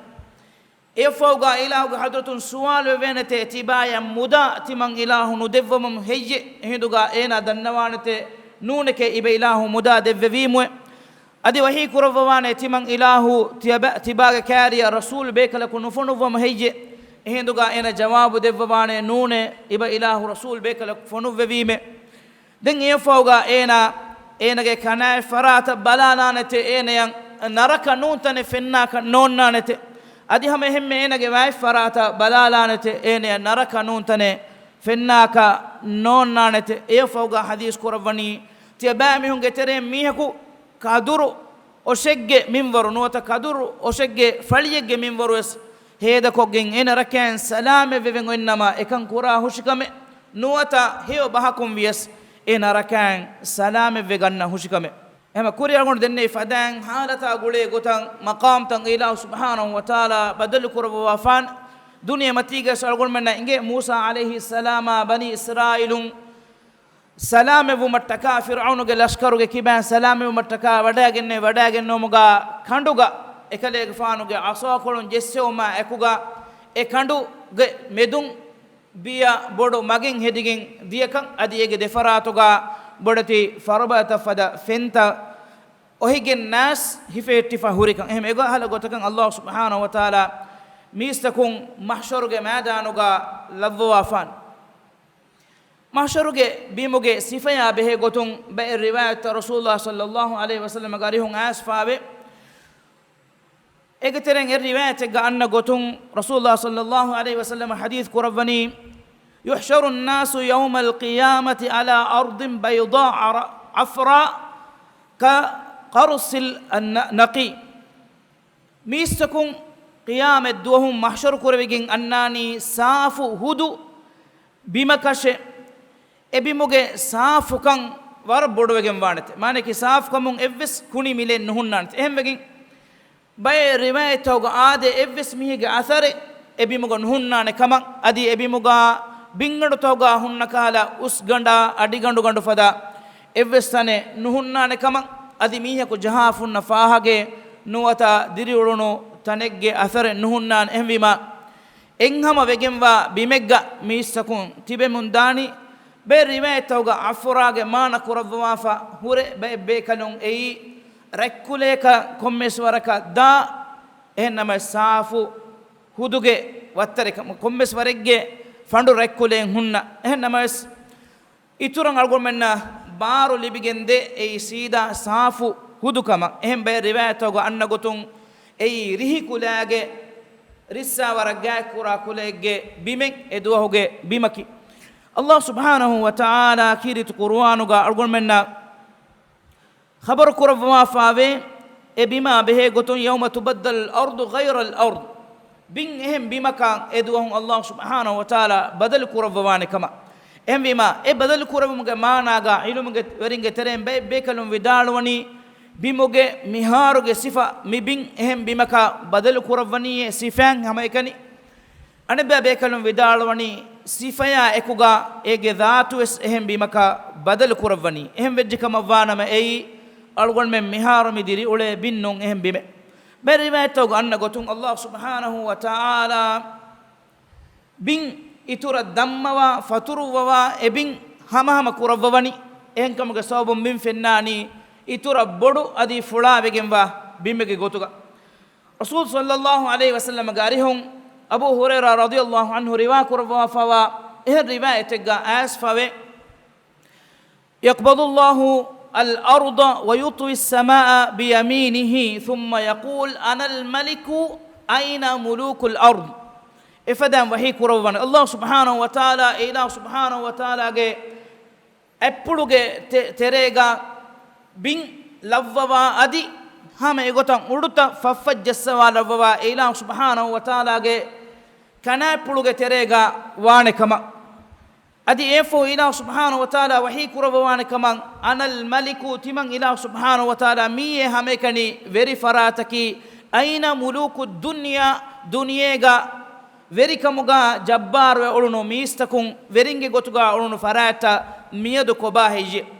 އެއަށްފަހުގަ އިލާހުގެ ޙަޟްރަތުން ސުވާލު ވެވޭނެތޭ، ތިބާޔަށް މުދާ ތިމަން އިލާހު ނުދެއްވަމުން ހެއްޔެ؟ އެހިނދުގަ އޭނާ ދަންނަވާނެތޭ، ނޫނެކޭ، އިބަ އިލާހު މުދާ ދެއްވެވީމުއެ. އަދި ވަޙީ ކުރައްވަވާނެ، ތިމަން އިލާހު ތިޔަބަ-، ތިބާގެ ކާރިއަށް ރަސޫލު ބޭކަލަކު ނުފޮނުއްވަމު ހެއްޔެ؟ އެހިނދުގަ އޭނަ ޖަވާބު ދެއްވަވާނެ، ނޫނޭ، އިބަ އިލާހު ރަސޫލު ބޭކަލަކު ފޮނުއްވެވީމެ. ދެން އެއަށްފަހުގަ އޭނާ އޭނަގެ ކަނާތް ފަރާތަށް ބަލާލާނެތެ، އޭނަޔަށް ނަރަކަ ނޫން ތަނެއް ފެންނާކަށް ނޯންނާނެތެ. އަދި ހަމަ އެހެންމެ އޭނަގެ ވާތް ފަރާތަށް ބަލާލާނެތެ، އޭނަޔަށް ނަރަކަ ނޫން ތަނެއް ފެންނާކަށް ނޯންނާނެތެ. އެއަށްފަހުގަ ޙަދީޘް ކުރައްވަނީ، ތިޔަބައިމީހުންގެ ތެރެއިން މީހަކު ކަދުރު އޮށެއްގެ މިންވަރު ނުވަތަ ކަދުރު އޮށެއްގެ ފަޅިއެއްގެ މިންވަރުވެސް ހޭދަކޮށްގެން އޭނަ ރަކާތް ސަލާމަތްވެވެން އޮތްނަމަ އެކަން ކުރާ ހުށިކަމެއް ނުވަތަ ހެޔޮ ބަހަކުން ވިޔަސް އޭނަ ރަކާތް ސަލާމަތްވެ ގަންނަ ހުށިކަމެއް. އެހެމަ ކުރި އަޅުގަނޑު ދެންނެވި ފަދައިން ޙާލަތާ ގުޅޭ ގޮތަށް މަޤާމްތައް އިލާހު ސުބްޙާނަހޫ ވަތަޢާލާ ބަދަލު ކުރައްވަވާފާނެ. ދުނިޔެމަތީގަސް އަޅުގަނޑުމެންނަށް އެނގޭ މޫސާ ޢަލައިހިއްސަލާމާ ބަނީ އިސްރާއީލުން ސަލާމަތްވުމަށްޓަކާ، ފިރްޢައުނުގެ ލަޝްކަރުގެ ކިބައިން ސަލާމަތްވުމަށްޓަކާ ވަޑައިގެންނެވި، ވަޑައިގެންނެވުމުގަ ކަނޑުގަ އެކަލޭގެފާނުގެ ޢަޞާކޮޅުން ޖެއްސެވުމާ އެކުގަ އެ ކަނޑުގެ މެދުން ބިޔަ ބޮޑު މަގެއް ހެދިގެން ދިޔަކަން، އަދި އޭގެ ދެފަރާތުގަ ބޮޑެތި ފަރުބަދަތައް ފަދަ ފެންތައް އޮހިގެން ނާސް ހިފެހެއްޓިފަ ހުރިކަން. އެހެމަ އެގޮތަށް ހަލަ ގޮތަކަށް ﷲ ސުބްޙާނަހޫ ވަތަޢާލާ މީސްތަކުން މަޙްޝަރުގެ މައިދާނުގަ ލައްވަވާފާނެ. މަޙްޝަރުގެ ބިމުގެ ސިފަޔާ ބެހޭ ގޮތުން ބައެއް ރިވާޔަތްތައް ރަސޫލާ ޞައްލައްލާހު ޢަލައިހި ވަސައްލަމަގެ އަރިހުން އައިސްފާވޭ. އޭގެ ތެރެއިން އެއް ރިވާޔަތެއްގަ އަންނަ ގޮތުން ރަސޫލާ ޞައްލައްލާހު ޢަލައިހި ވަސައްލަމަ ޙަދީޘް ކުރައްވަނީ، يحشر الناس يوم القيامة على أرض بيضاء عفراء كالقرص النقي. މީސްތަކުން ޤިޔާމަތް ދުވަހުން މަޙްޝަރު ކުރެވިގެން އަންނާނީ ސާފު ހުދު ބިމަކަށެއް. އެ ބިމުގެ ސާފުކަން ވަރަށް ބޮޑުވެގެން ވާނެތެ. މާނައަކީ ސާފުކަމުން އެއްވެސް ކުނި މިލެއް ނުހުންނާނެތެ. އެހެންވެގެން ބައެއް ރިވާޔަތްތަކުގަ އާދޭ އެއްވެސް މީހެއްގެ އަސަރެއް އެ ބިމުގަ ނުހުންނާނެ ކަމަށް، އަދި އެ ބިމުގަ ބިންގަނޑުތަކުގަ ހުންނަ ކަހަލަ އުސްގަނޑާ އަޑިގަނޑުގަނޑު ފަދަ އެއްވެސް ތަނެއް ނުހުންނާނެ ކަމަށް، އަދި މީހަކު ޖަހާފަ ހުންނަ ފާހަގައެއް ނުވަތަ ދިރިއުޅުނު ތަނެއްގެ އަސަރެއް ނުހުންނާނެ. އެހެންވީމާ، އެއްހަމަ ވެގެންވާ ބިމެއްގަ މީސްތަކުން ތިބެމުން ދާނީ. ބައެއް ރިވާޔަތްތަކުގަ ޢަފްރާގެ މާނަ ކުރައްވަވާފަ ހުރެ ބައެއް ބޭކަލުން އެއީ ރަތްކުލަޔަކަށް ކޮންމެސް ވަރަކަށް ދާ، އެހެން ނަމަވެސް ސާފު ހުދުގެ ވައްތަރެއް ކަމަށް، ކޮންމެސް ވަރެއްގެ ފަނޑު ރަތްކުލައިން ހުންނަ. އެހެން ނަމަވެސް، އިތުރަށް އަޅުގަނޑުމެންނަށް ބާރު ލިބިގެން ދޭ އެއީ ސީދާ ސާފު ހުދު ކަމަށް. އެހެން ބައެއް ރިވާޔަތްތަކުގަ އަންނަ ގޮތުން އެއީ ރިހި ކުލައިގެ ރިއްސާ ވަރަށް ގާތްކުރާ ކުލައެއްގެ ބިމެއް އެ ދުވަހުގެ ބިމަކީ. އައްލާހު ސުބްޙާނަހު ވަ ތަޢާލާ ކީރިތި ޤުރުއާނުގަ އަޅުގަނޑުމެންނަށް ޚަބަރު ކުރައްވަވާފާވޭ، އެ ބިމާ ބެހޭ ގޮތުން، يوم تبدل الأرض غير الأرض، ބިން އެހެން ބިމަކަށް އެ ދުވަހުން އައްލާހު ސުބްޙާނަހު ވަ ތަޢާލާ ބަދަލު ކުރައްވަވާނެ ކަމަށް. އެހެންވީމާ، އެ ބަދަލު ކުރެވުމުގެ މާނާގަ ޢިލްމުގެ ވެރިންގެ ތެރެއިން ބައެއް ބޭކަލުން ވިދާޅުވަނީ، ބިމުގެ މިހާރުގެ ސިފަ މި ބިން އެހެން ބިމަކަށް ބަދަލު ކުރައްވަނީއޭ ސިފައިން ހަމައެކަނި. އަނެއްބައި ބޭކަލުން ވިދާޅުވަނީ، ސިފަޔާ އެކުގަ އޭގެ ޛާތުވެސް އެހެން ބިމަކަށް ބަދަލު ކުރައްވަނީ. އެހެން ވެއްޖެ ކަމަށްވާނަމަ، އެއީ އަޅުގަނޑުމެން މިހާރު މި ދިރިއުޅޭ ބިން ނޫން އެހެން ބިމެއް. ބައެއް ރިވާޔަތްތަކުގަ އަންނަ ގޮތުން، އައްލާހު ސުބްޙާނަހު ވަ ތަޢާލާ ބިން އިތުރަށް ދަންމަވާ، ފަތުރުއްވަވާ، އެ ބިން ހަމަހަމަ ކުރައްވަވަނީ. އެހެންކަމުގެ ސަބަބުން ބިން ފެންނާނީ އިތުރަށް ބޮޑު އަދި ފުޅާވެގެންވާ ބިމެއްގެ ގޮތުގަ. ރަސޫލު ޞައްލައްލާހު ޢަލައިހި ވަސައްލަމަގެ އަރިހުން އަބޫ ހުރައިރާ ރަޟިޔައްލާހު ޢަންހު ރިވާ ކުރައްވާފަވާ އެހެން ރިވާޔަތެއްގަ އައިސްފަވޭ، يقبض الله الأرض ويطوي السماء بيمينه ثم يقول أنا الملك أين ملوك الأرض. އެފަދައިން ވަޙީ ކުރައްވަން، އައްލާހު ސުބްޙާނަހު ވަ ތަޢާލާ، އެ އިލާހު ސުބްޙާނަހު ވަ ތަޢާލާގެ އަތްޕުޅުގެ ތެ-، ތެރޭގަ ބިން ލައްވަވާ އަދި ހަމަ އެގޮތަށް އުޑުތައް ފަށްފަށް ޖައްސަވާ ލައްވަވާ އެ އިލާހު ސުބްޙާނަހު ވަ ތަޢާލާގެ ކަނާތްޕުޅުގެ ތެރޭގަ ވާނެ ކަމަށް. އަދި އެއަށްފަހު އިލާހު ސުބްޙާނަހު ވަ ތަޢާލާ ވަޙީ ކުރައްވަވާނެ ކަމަށް، أنا الملك، ތިމަން އިލާހު ސުބްޙާނަހު ވަ ތަޢާލާ މިއީ ހަމައެކަނި ވެރި ފަރާތަކީ، أين ملوك الدنيا، ދުނިޔޭގަ ވެރިކަމުގަ ޖައްބާރުވެ އުޅުނު މީސްތަކުން، ވެރިންގެ ގޮތުގަ އުޅުނު ފަރާތްތައް މިއަދު ކޮބާ ހެއްޔެވެ؟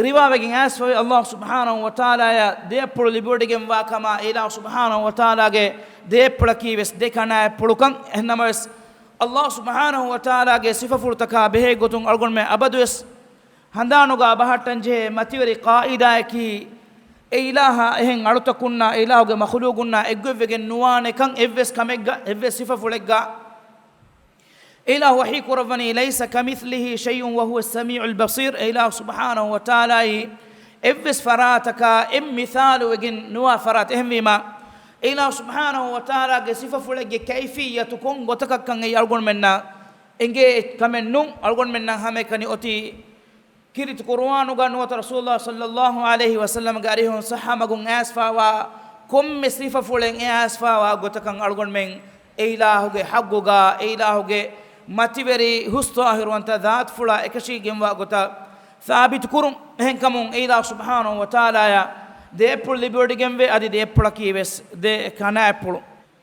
ރިވާވެގެން އައިސްފަވޭ، އައްލާހު ސުބްޙާނަހު ވަ ތަޢާލާޔަށް ދެއަތްޕުޅު ލިބިވޮޑިގެންވާ ކަމަށް، އެ އިލާހު ސުބްޙާނަހު ވަ ތަޢާލާގެ ދެއަތްޕުޅަކީ ވެސް ދެ ކަނާތްޕުޅުކަން. އެހެންނަމަވެސް، އައްލާހު ސުބްޙާނަހު ވަ ތަޢާލާގެ ސިފަފުޅުތަކާ ބެހޭ ގޮތުން އަޅުގަނޑުމެން އަބަދުވެސް ހަނދާނުގަ ބަހައްޓަން ޖެހޭ މަތިވެރި ޤާއިދާއަކީ، އެ އިލާހާ އެހެން އަޅުތަކުންނާ، އެ އިލާހުގެ މަޚުލޫޤުންނާ އެއްގޮތްވެގެން ނުވާނެކަން އެއްވެސް ކަމެއްގަ، އެއްވެސް ސިފަފުޅެއްގަ. އެ އިލާހު ވަޙީ ކުރައްވަނީ، ليس كمثله شيء وهو السميع البصير. އެ އިލާހު ސުބްޙާނަހު ވަ ތަޢާލާއީ އެއްވެސް ފަރާތަކާ އެއް މިސާލުވެގެން ނުވާ ފަރާތެއް. އެހެންވީމާ، އެ އިލާހު ސުބްޙާނަހު ވަ ތަޢާލާގެ ސިފަފުޅެއްގެ ކައިފިއްޔަތު ކޮން ގޮތަކަށްކަން އެއީ އަޅުގަނޑުމެންނަށް އެނގޭ ކަމެއް ނޫން. އަޅުގަނޑުމެންނަށް ހަމައެކަނި އޮތީ ކީރިތި ޤުރުއާނުގަ ނުވަތަ ރަސޫލުﷲ ޞައްލައްލާހު ޢަލައިހި ވަސައްލަމަގެ އަރިހުން ޞައްޙަ މަގުން އައިސްފާވާ ކޮންމެ ސިފަފުޅެއް އެ އައިސްފާވާ ގޮތަކަށް އަޅުގަނޑުމެން އެ އިލާހުގެ ޙައްޤުގަ، އެ އިލާހުގެ މަތިވެރި ޙުސްނު ޒާހިރުވަންތަ ޛާތުފުޅާ އެކަށީގެންވާ ގޮތަށް ސާބިތު ކުރުން. އެހެންކަމުން އެ އިލާހު ސުބްޙާނަހު ވަ ތަޢާލާޔަށް ދެއަތްޕުޅު ލިބިވޮޑިގެންވޭ، އަދި ދެއަތްޕުޅަކީ ވެސް ދެ ކަނާތްޕުޅު.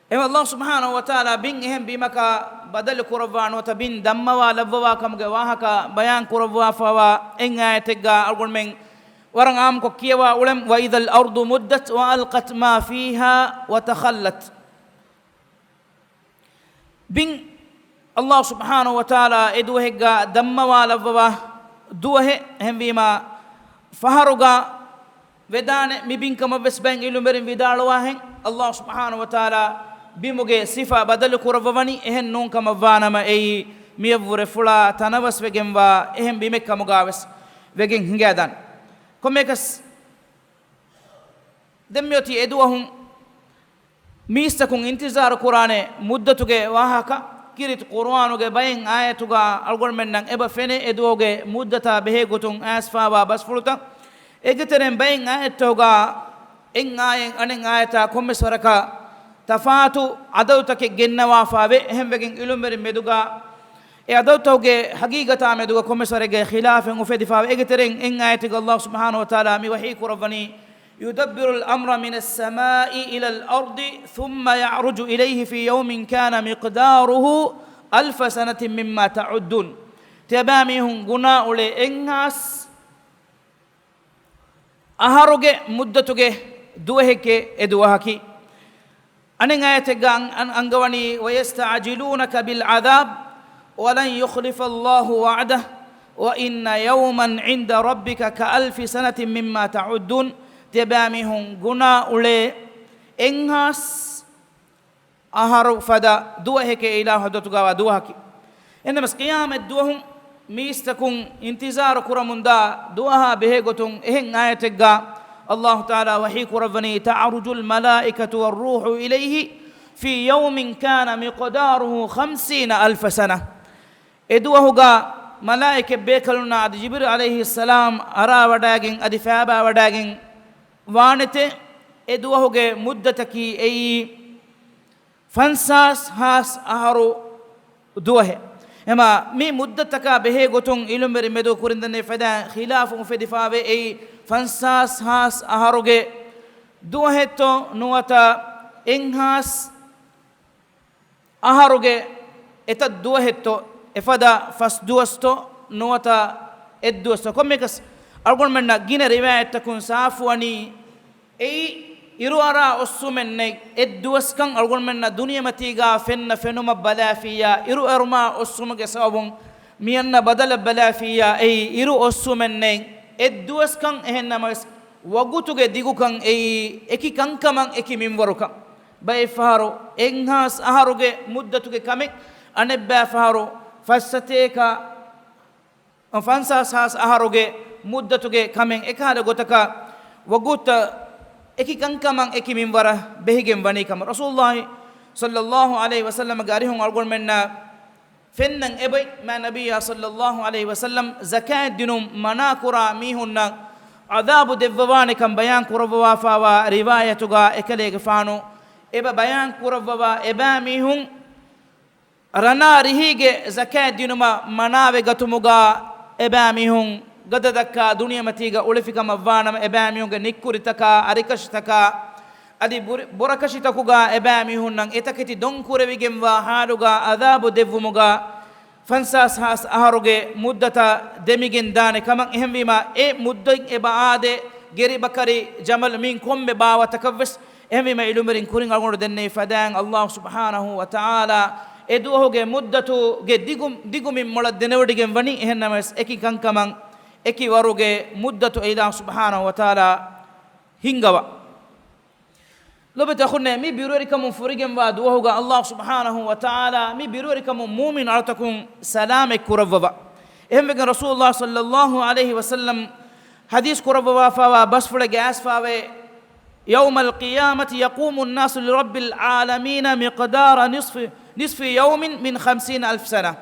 އެހެން އައްލާހު ސުބްޙާނަހު ވަ ތަޢާލާ ބިން އެހެން ބިމަކަށް ބަދަލު ކުރައްވާ ނުވަތަ ބިން ދަންމަވާ ލައްވަވާ ކަމުގެ ވާހަކަ ބަޔާން ކުރައްވާފައިވާ އެއް އާޔަތެއްގަ އަޅުގަނޑުމެން ވަރަށް އާއްމުކޮށް ކިޔަވާ އުޅެން، وإذا الأرض مدت وألقت ما فيها وتخلت. ބިން އައްލާހު ސުބްޙާނަހު ވަ ތަޢާލާ އެ ދުވަހެއްގަ ދަންމަވާ ލައްވަވާ ދުވަހެއް. އެހެންވީމާ، ފަހަރުގަ ވެދާނެ މި ބިން ކަމަށް ވެސް ބައެއް ޢިލްމުވެރިން ވިދާޅުވާހެން، އައްލާހު ސުބްޙާނަހު ވަ ތަޢާލާ ބިމުގެ ސިފަ ބަދަލު ކުރައްވަވަނީ އެހެން ނޫން ކަމަށްވާނަމަ، އެއީ މިޔަށްވުރެ ފުޅާ ތަނަވަސްވެގެންވާ އެހެން ބިމެއް ކަމުގާވެސް ވެގެން ހިނގާދާނެ. ކޮންމެއަކަސް ދެން މިއޮތީ އެދުވަހުން މީސްތަކުން އިންތިޒާރު ކުރާނެ މުއްދަތުގެ ވާހަކަ. ކީރިތި ޤުރުއާނުގެ ބައެއް އާޔަތުގަ އަޅުގަނޑުމެންނަށް އެބަ ފެނޭ އެދުވަހުގެ މުއްދަތާ ބެހޭ ގޮތުން އައިސްފާވާ ބަސްފުޅުތައް. އޭގެތެރެއިން ބައެއް އާޔަތްތަކުގަ އެއް އާޔަތް އަނެއް އާޔަތާ ކޮންމެސް ވަރަކަށް ތަފާތު އަދަދުތަކެއް ގެންނަވާފާވޭ. އެހެންވެގެން އިލުމްވެރިން މެދުގަ އެ އަދަދުތަކުގެ ހަގީގަތާ މެދުގަ ކޮންމެސް ވަރެއްގެ ޚިލާފެއް އުފެދިފާވޭ. އޭގެ ތެރެއިން އެއް އާޔަތެއްގަ ﷲ ސުބްޙާނަހޫ ވަތަޢާލާ މި ވަޙީ ކުރައްވަނީ، يدبر الأمر من السماء إلى الأرض ثم يعرج إليه في يوم كان مقداره ألف سنة مما تعدون. ތިޔަބައިމީހުން ގުނާ އުޅޭ އެއްހާސް އަހަރުގެ މުއްދަތުގެ ދުވަހެކޭ އެ ދުވަހަކީ. އަނެއް އާޔަތެއްގަ އަން-، އަން-، އަންގަވަނީ، ويستعجلونك بالعذاب ولن يخلف الله وعده وإن يوما عند ربك كألف سنة مما تعدون. ތިޔަބައިމީހުން ގުނާ އުޅޭ އެއްހާސް އަހަރު ފަދަ ދުވަހެކޭ އިލާހު ޙަޟްރަތުގަވާ ދުވަހަކީ. އެހެންނަމަވެސް ޤިޔާމަތްދުވަހު މީސްތަކުން އިންތިޒާރު ކުރަމުންދާ ދުވަހާ ބެހޭގޮތުން އެހެން އާޔަތެއްގަ ﷲ ތަޢާލާ ވަޙީ ކުރައްވަނީ، تعرج الملائكة والروح إليه في يوم كان مقداره خمسين ألف سنة. އެދުވަހުގަ މަލާއިކަތް ބޭކަލުންނާ އަދި ޖިބްރީލް ޢަލައިހިއްސަލާމް އަރާވަޑައިގެން އަދި ފައިބާވަޑައިގެން ވާނެތެ. އެދުވަހުގެ މުއްދަތަކީ އެއީ ފަންސާސް ހާސް އަހަރު ދުވަހެއް. އެމާ މި މުއްދަތަކާ ބެހޭ ގޮތުން އިލުމްވެރި މެދު ކުރިންދެންނެވި ފަދައިން ޚިލާފު އުފެދިފާވޭ. އެއީ ފަންސާސް ހާސް އަހަރުގެ ދުވަހެއްތޯ ނުވަތަ އެއްހާސް އަހަރުގެ އެތައް ދުވަހެއްތޯ، އެފަދަ ފަސް ދުވަސްތޯ ނުވަތަ އެއްދުވަސްތޯ. ކޮންމެއަކަސް އަޅުގަނޑުމެންނަށް ގިނަ ރިވާޔަތްތަކުން ސާފުވަނީ، އެއީ އިރުއަރާ އޮއްސުމެއް ނެތް. އެއްދުވަސްކަން އަޅުގަނޑުމެންނަށް ދުނިޔެމަތީގާ ފެންނަ ފެނުމަށް ބަލާފިއްޔާ، އިރުއެރުމާ އޮއްސުމުގެ ސަބަބުން މިއަންނަ ބަދަލަށް ބަލާފިއްޔާ، އެއީ އިރު އޮއްސުމެއް ނެތް. އެއްދުވަސްކަން އެހެންނަމަވެސް، ވަގުތުގެ ދިގުކަން އެއީ އެކި ކަންކަމަށް އެކި މިންވަރުކަން. ބައެއްފަހަރު އެއްހާސް އަހަރުގެ މުއްދަތުގެ ކަމެއް، އަނެއްބައިފަހަރު ފައްސަތޭކަ ފަންސާސް ހާސް އަހަރުގެ މުއްދަތުގެ ކަމެއް. އެކަހަލަ ގޮތަކަށް ވަގުތަށް އެކި ކަންކަމަށް އެކި މިންވަރަށް ބެހިގެން ވަނީ ކަމަށް. ރަސޫލުﷲ ޞައްލަﷲ ޢަލައިހި ވަސައްލަމަގެ އަރިހުން އަޅުގަނޑުމެންނަށް ފެންނަން އެބައި މާ ނަބިއްޔާ ޞައްލަﷲ ޢަލައިހި ވަސައްލަމް ޒަކާތް ދިނުން މަނާކުރާ މީހުންނަށް ޢަޛާބު ދެއްވަވާނެކަން ބަޔާން ކުރައްވަވާފާވާ ރިވާޔަތުގަ އެކަލޭގެފާނު އެބަ ބަޔާން ކުރައްވަވާ އެބައިމީހުން ރަނާ ރިހީގެ ޒަކާތް ދިނުމަށް މަނާވެގަތުމުގަ އެބައިމީހުން ގަދަ ދައްކާ ދުނިޔެމަތީގަ އުޅެފިކަމަށްވާނަމަ، އެބައިމީހުންގެ ނިއްކުރިތަކާ، އަރިކަށިތަކާ، އަދި ބުރި-، ބުރަކަށިތަކުގަ އެބައިމީހުންނަށް އެތަކެތި ދޮން ކުރެވިގެންވާ ހާލުގަ ޢަޛާބު ދެއްވުމުގަ ފަންސާސް ހާސް އަހަރުގެ މުއްދަތަށް ދެމިގެން ދާނެ ކަމަށް. އެހެންވީމަ، އެ މުއްދަތް އެބަ އާދޭ، ގެރިބަކަރި، ޖަމަލު، މިއިން ކޮންމެ ބާވަތަކަށްވެސް. އެހެންވީމަ، އިލުމްވެރިން ކުރިން އަޅުގަނޑު ދެންނެވި ފަދައިން ﷲ ސުބްޙާނަހޫ ވަތަޢާލާ އެ ދުވަހުގެ މުއްދަތުގެ ދިގު، ދިގު މިންވަރަށް ދެނެވޮޑިގެން ވަނީ. އެހެންނަމަވެސް، އެކި ކަންކަމަށް އެކި ވަރުގެ މުއްދަތު އެ ﷲ ސުބްޙާނަހޫ ވަތަޢާލާ ހިންގަވާ. ލޮބުވެތި އަޚުންނޭ، މި ބިރުވެރިކަމުން ފުރިގެންވާ ދުވަހުގަ ﷲ ސުބްޙާނަހޫ ވަތަޢާލާ މި ބިރުވެރިކަމުން މުއުމިން އަޅުތަކުން ސަލާމަތް ކުރައްވަވާ. އެހެންވެގެން ރަސޫލުﷲ ޞައްލަﷲ ޢަލައިހި ވަސައްލަމް ޙަދީޘް ކުރައްވަވާފާވާ ބަސްފުޅެއްގަ އައިސްފާވޭ، يوم القيامة يقوم الناس لرب العالمين مقدار نصف، نصف يوم من خمسين ألف سنة.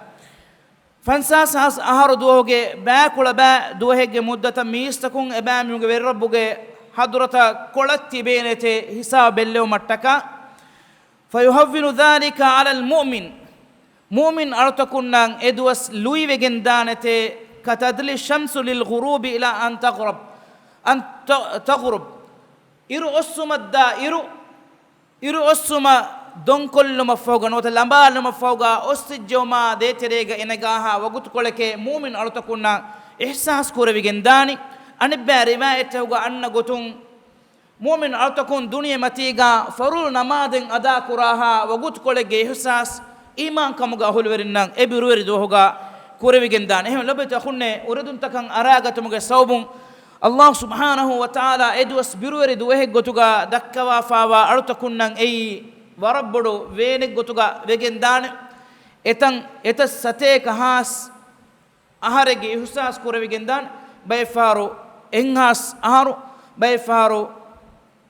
ފަންސާސް ހާސް އަހަރު ދުވަހުގެ ބައިކުޅަ ބައި ދުވަހެއްގެ މުއްދަތަށް މީސްތަކުން އެބައިމީހުންގެ ވެރިރައްބުގެ ޙަޟްރަތަށް ކޮޅަށް ތިބޭނެތޭ ހިސާބު ބެއްލެވުމަށްޓަކާ، فيهون ذلك على المؤمن، މުއުމިން އަޅުތަކުންނަށް އެ ދުވަސް ލުއިވެގެން ދާނެތޭ، كتدلي الشمس للغروب إلى أن تغرب، أن ت-، تغرب. އިރު އޮއްސުމަށްދާ އިރު، އިރު އޮއްސުމަށް ދޮންކޮށްލުމަށްފަހުގަ ނުވަތަ ލަނބާލުމަށްފަހުގަ އޮއްސިއްޖެއުމާ ދޭތެރޭގަ އެނެގާހާ ވަގުތުކޮޅެކޭ މުއުމިން އަޅުތަކުންނަށް އިޙްސާސް ކުރެވިގެން ދާނީ. އަނެއްބައި ރިވާޔަތްތަކުގަ އަންނަ ގޮތުން، މުއުމިން އަޅުތަކުން ދުނިޔެމަތީގަ ފަރުޟު ނަމާދެއް އަދާކުރާހާ ވަގުތުކޮޅެއްގެ އިޙްސާސް އީމާންކަމުގަ އަހުލުވެރިންނަށް އެ ބިރުވެރި ދުވަހުގަ ކުރެވިގެން ދާނެ. އެހެން ލޮބުވެތި އަޚުންނޭ، އުރެދުންތަކަށް އަރާގަތުމުގެ ސަބަބުން ﷲ ސުބްޙާނަހޫ ވަތަޢާލާ އެ ދުވަސް ބިރުވެރި ދުވަހެއްގޮތުގަ ދައްކަވާފާވާ އަޅުތަކުންނަށް އެއީ ވަރަށް ބޮޑު ވޭނެއްގޮތުގަ ވެގެންދާނެ. އެތަން އެތައް ސަތޭކަ ހާސް އަހަރެއްގެ އިހުސާސް ކުރެވިގެންދާނެ. ބައެއްފަހަރު އެއް ހާސް އަހަރު، ބައެއްފަހަރު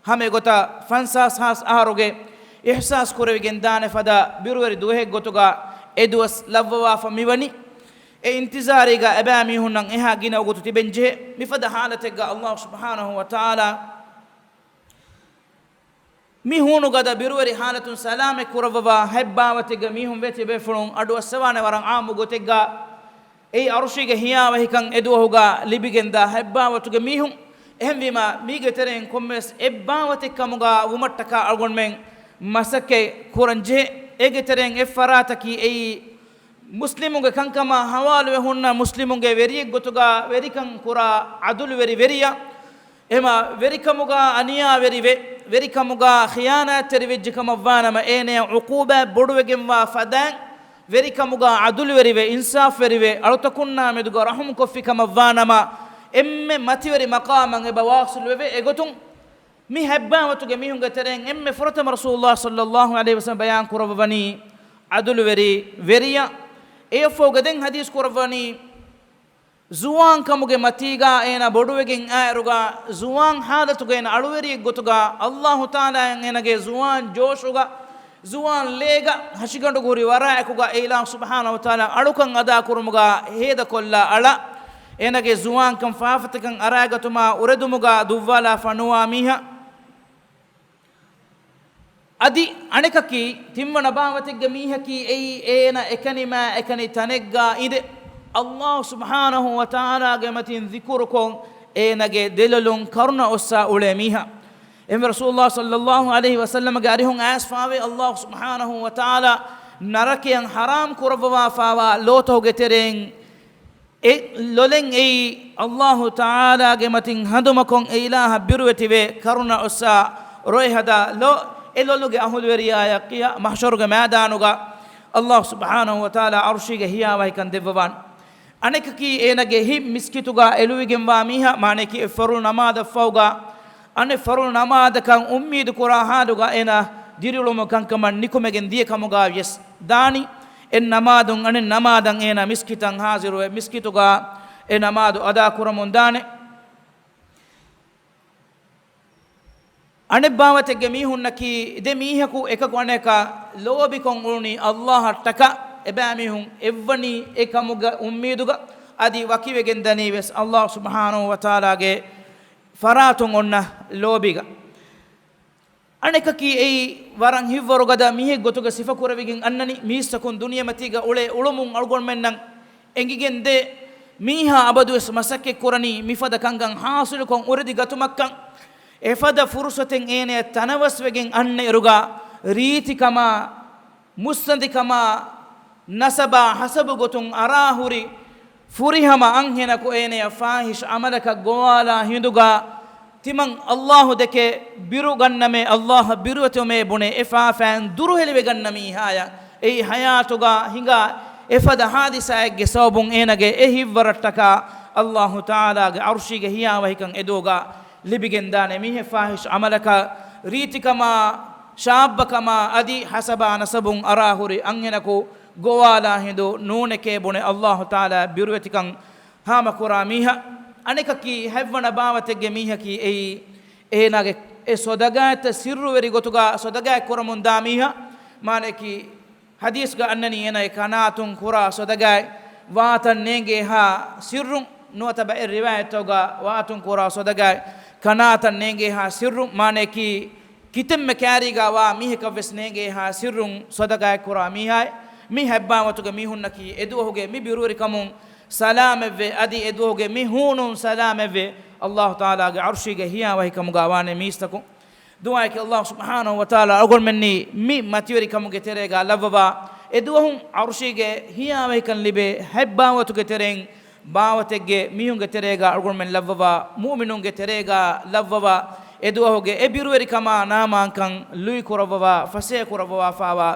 ހަމަ އެގޮތަށް ފަންސާސް ހާސް އަހަރުގެ އިހުސާސް ކުރެވިގެންދާނެ ފަދަ ބިރުވެރި ދުވަހެއްގޮތުގަ އެ ދުވަސް ލައްވަވާފަ މިވަނީ. އެ އިންތިޒާރީގަ އެބައިމީހުންނަށް އެހާ ގިނަ ވަގުތު ތިބެންޖެހޭ. މިފަދަ ހާލަތެއްގަ އައްލާހު ސުބްޙާނަހު ވަތަޢާލާ މި ހޫނުގަދަ ބިރުވެރި ހާލަތުން ސަލާމަތް ކުރައްވަވާ ހެއްބާވަތެއްގަ މީހުން ވެ ތިބޭފުޅުން އަޑުއައްސަވާނެ ވަރަށް ޢާއްމު ގޮތެއްގަ. އެއީ ޢަރުޝީގެ ހިޔާވަހިކަން އެދުވަހުގަ ލިބިގެންދާ ހެއްބާވަތުގެ މީހުން. އެހެންވީމަ، މީގެ ތެރެއިން ކޮންމެވެސް އެއްބާވަތެއް ކަމުގަ ވުމަށްޓަކާ އަޅުގަނޑުމެން މަސައްކަތް ކުރަން ޖެހޭ. އޭގެ ތެރެއިން އެއް ފަރާތަކީ އެއީ މުސްލިމުންގެ ކަންކަމާ ހަވާލުވެ ހުންނަ މުސްލިމުންގެ ވެރިއެއްގޮތުގަ ވެރިކަން ކުރާ ޢަދުލުވެރި ވެރިޔާ، އެމަ ވެރިކަމުގަ އަނިޔާވެރިވެ، ވެރިކަމުގަ ޚިޔާނާތްތެރިވެއްޖެ ކަމަށްވާނަމަ، އޭނަޔަށް ޢުޤޫބާތް ބޮޑުވެގެންވާ ފަދައިން، ވެރިކަމުގަ ޢަދުލުވެރިވެ، އިންސާފުވެރިވެ، އަޅުތަކުންނާ މެދުގަ ރަޙުމްކޮށްފި ކަމަށްވާނަމަ، އެންމެ މަތިވެރި މަޤާމަށް އެބަ ވާޞިލުވެވޭ. އެގޮތުން މި ހެއްބާވަތުގެ މީހުންގެ ތެރެއިން އެންމެ ފުރަތަމަ ރަސޫލުﷲ ޞައްލަﷲ ޢަލައިހި ވަސައްލަމަ ބަޔާން ކުރައްވަވަނީ ޢަދުލުވެރި ވެރިޔާ. އެއަށްފަހުގަދެން ޙަދީޘް ކުރައްވަނީ، ޒުވާން ކަމުގެ މަތީގަ އޭނަ ބޮޑުވެގެން އާއިރުގަ، ޒުވާން ޙާލަތުގަ އޭނަ އަޅުވެރިއެއްގޮތުގަ، ﷲ ތަޢާލާއަށް އޭނަގެ ޒުވާން ޖޯޝުގަ، ޒުވާން ލޭގަ، ހަށިގަނޑުގަ ހުރި ވަރާއެކުގަ އެ އިލާހު ސުބްޙާނަހު ވަތަޢާލާ އަޅުކަން އަދާކުރުމުގަ ހޭދަކޮށްލާ އަޅާ، އޭނަގެ ޒުވާންކަން ފާފަތަކަށް އަރާގަތުމާ އުރެދުމުގަ ދުއްވާލާފަ ނުވާ މީހާ. އަދި އަނެކަކީ، ތިންވަނަ ބާވަތެއްގެ މީހަކީ އެއީ އޭނަ އެކަނިމާ އެކަނި ތަނެއްގަ އިނދެ، ﷲ ސުބްޙާނަހު ވަތަޢާލާގެ މަތިން ޛިކުރުކޮށް، އޭނަގެ ދެލޮލުން ކަރުނަ އޮއްސާ އުޅޭ މީހާ. އެހެންވެ، ރަސޫލުﷲ ޞައްލަﷲ ޢަލައިހި ވަސައްލަމަގެ އަރިހުން އައިސްފާވޭ، ﷲ ސުބްޙާނަހު ވަތަޢާލާ ނަރަކަޔަށް ޙަރާމް ކުރައްވަވާފާވާ ލޯތަކުގެ ތެރެއިން އެ ލޮލެއް އެއީ، ﷲ ތަޢާލާގެ މަތިން ހަނދުމަކޮށް އެ އިލާހަށް ބިރުވެތިވެ، ކަރުނަ އޮއްސާ ރޮއެ ހަދާ ލޯ، އެ ލޮލުގެ އަހުލުވެރިޔާޔަށް ކިޔާ މަޙްޝަރުގެ މައިދާނުގަ ﷲ ސުބްޙާނަހު ވަތަޢާލާ ޢަރުޝީގެ ހިޔާވަހިކަން ދެއްވަވާނެ. އަނެކަކީ އޭނަގެ ހިތް މިސްކިތުގަ އެލުވިގެންވާ މީހާ، މާނައަކީ އެ ފަރުޟު ނަމާދަށްފަހުގަ އަނެއް ފަރުޟު ނަމާދަކަށް އުއްމީދު ކުރާ ޙާލުގަ އޭނަ ދިރިއުޅުމުގެ ކަންކަމަށް ނިކުމެގެން ދިޔަ ކަމުގަ ވިޔަސް ދާނީ. އެއް ނަމާދުން އަނެއް ނަމާދަށް އޭނަ މިސްކިތަށް ޙާޟިރުވެ، މިސްކިތުގަ އެ ނަމާދު އަދާކުރަމުން ދާނެ. އަނެއް ބާވަތެއްގެ މީހުންނަކީ، ދެ މީހަކު އެކަކު އަނެކަށް ލޯބިކޮށް އުޅުނީ ﷲ އަށްޓަކާ. އެބައިމީހުން އެއްވަނީ އެ ކަމުގެ އުއްމީދުގަ، އަދި ވަކިވެގެން ދަނީ ވެސް ﷲ ސުބްޙާނަހު ވަތަޢާލާގެ ފަރާތުން އޮންނަ ލޯބީގަ. އަނެކަކީ އެއީ ވަރަށް ހިތްވަރުގަދަ މީހެއް ގޮތުގަ ސިފަކުރެވިގެން އަންނަނީ. މީސްތަކުން ދުނިޔެމަތީގަ އުޅޭ އުޅުމުން އަޅުގަނޑުމެންނަށް އެނގިގެންދޭ، މީހާ އަބަދުވެސް މަސައްކަތްކުރަނީ މިފަދަ ކަންކަން ޙާޞިލުކޮށް އުރެދި ގަތުމަށްކަން. އެފަދަ ފުރުޞަތެއް އޭނަޔަށް ތަނަވަސްވެގެން އަންނައިރުގަ، ރީތިކަމާ، މުއްސަނދިކަމާ، ނަސަބާ ހަސަބު ގޮތުން އަރާހުރި ފުރިހަމަ އަންހެނަކު އޭނަޔަށް ފާޙިޝް ޢަމަލަކަށް ގޮވާލާ ހިނދުގަ، ތިމަން ﷲ ދެކެ ބިރުގަންނަމޭ، ﷲ އަށް ބިރުވެތިވަމޭ ބުނެ އެ ފާފައިން ދުރުހެލިވެގަންނަ މީހާޔަށް އެއީ ޙަޔާތުގަ ހިނގާ އެފަދަ ޙާދިސާއެއްގެ ސަބަބުން އޭނަގެ އެ ހިތްވަރަށްޓަކާ ﷲ ތަޢާލާގެ ޢަރުޝީގެ ހިޔާވަހިކަން އެދުވަހުގަ ލިބިގެންދާނެ. މީހެއް ފާޙިޝް ޢަމަލަކަށް ރީތިކަމާ، ޝާއްބަކަމާ އަދި ޙަސަބާ ނަސަބުން އަރާހުރި އަންހެނަކު ގޮވާލާ ހިނދު ނޫނެކޭ ބުނެ ﷲ ތަޢާލާ ބިރުވެތިކަން ހާމަކުރާ މީހާ. އަނެކަކީ ހަތްވަނަ ބާވަތެއްގެ މީހަކީ އެއީ، އޭނާގެ އެ ސޮދަގާތައް ސިއްރުވެރި ގޮތުގަ ސޮދަގާތް ކުރަމުން ދާ މީހާ. މާނައަކީ، ޙަދީޘްގަ އަންނަނީ އޭނާގެ ކަނާތުން ކުރާ ސޮދަގާތް ވާތަން ނޭނގޭހާ ސިއްރުން. ނުވަތަ ބައެއް ރިވާޔަތްތަކުގަ ވާތުން ކުރާ ސޮދަގާތް ކަނާތަށް ނޭނގޭހާ ސިއްރުން. މާނައަކީ، ކިތަންމެ ކައިރީގަ ވާ މީހަކަށްވެސް ނޭނގޭހާ ސިއްރުން ސޮދަގާތް ކުރާ މީހާއެއް. މި ހަތްބާވަތުގެ މީހުންނަކީ އެދުވަހުގެ މި ބިރުވެރިކަމުން ސަލާމަތްވެ، އަދި އެދުވަހުގެ މި ހޫނުން ސަލާމަތްވެ، ﷲ ތަޢާލާގެ ޢަރުޝީގެ ހިޔާވަހިކަމުގަ ވާނެ މީސްތަކުން. ދުޢާއަކީ ﷲ ސުބްޙާނަހު ވަތަޢާލާ އަޅުގަނޑުމެންނީ މި މަތިވެރިކަމުގެ ތެރޭގަ ލައްވަވާ، އެދުވަހުން ޢަރުޝީގެ ހިޔާވަހިކަން ލިބޭ ހަތްބާވަތުގެ ތެރެއިން ބާވަތެއްގެ މީހުންގެ ތެރޭގަ އަޅުގަނޑުމެން ލައްވަވާ، މުއުމިނުންގެ ތެރޭގަ ލައްވަވާ، އެދުވަހުގެ އެ ބިރުވެރިކަމާ ނާމާންކަން ލުއި ކުރައްވަވާ، ފަސޭހަ ކުރައްވަވާފާވާ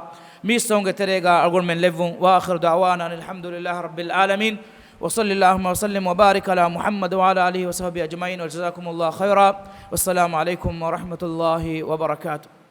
މީސްތަކުންގެ ތެރޭގަ އަޅުގަނޑުމެން ލެއްވުން. وآخر دعوانا أن الحمد لله رب العالمين. وصل اللهم وسلم وبارك على محمد وعلى آله وصحبه أجمعين. وجزاكم الله خيرا. والسلام عليكم ورحمة الله وبركاته.